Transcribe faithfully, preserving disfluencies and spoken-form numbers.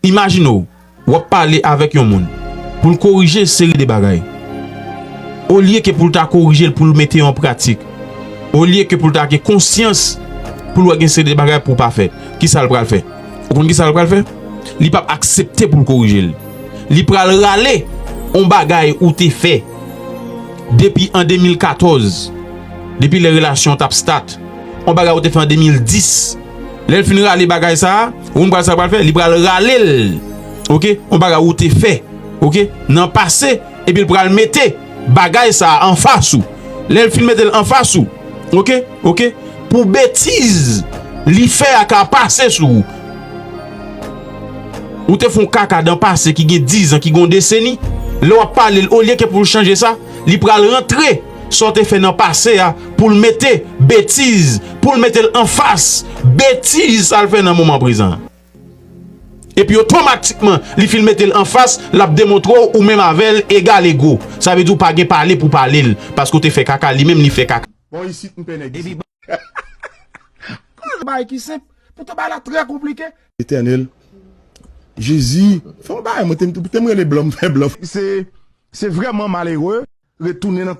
Imajine w, w ap pale avèk yon moun pou l korije seri de bagay. Olye ke pou l ta korije l, pou l mete yo an pratik, olye ke pou l ta gen konsyans pou l wè gen seri de bagay pou pa fè, kisa l pral fè? Ou konn kisa l pral fè? Li p ap aksepte pou l korije l. Li pral rale yon bagay ou te fè depi an de mil katòz, depi lè relasyon t ap start, yon bagay ou te fè an de mil dis. Lè l fin rale bagay sa a, ou konn pral sa l pral fè? Li pral rale l, oke? Yon bagay ou te fè, oke? Nan pase, epi l pral mete bagay sa a anfas ou. Lè l fin mete l anfas ou, oke? Oke? Pou betiz li fè a ka pase sou ou. Ou te fè yon kaka dan pase ki gen diz an, ki gen yon deseni. Lè w ap pale l, olye ke pou l chanje sa, li pral rantre sa w te fè nan pase a pou l mete betiz, pou l mete l anfas betiz sa l fè nan moman prezan an. Epi otomatikman, li fin mete l anfas, l ap demontre w ou menm avè l egal ego. Sa vle di w pa gen pale pou pale l, paske w te fè kaka, li menm li fè kaka. Bon, isit m pè nèg isit. Bay ki senp, poutan bay la trè konplike. Etènèl, Jezi, fè yon bagay, mwen te, te m rele blan, m fè blan. Se, se vrèman malere retounen nan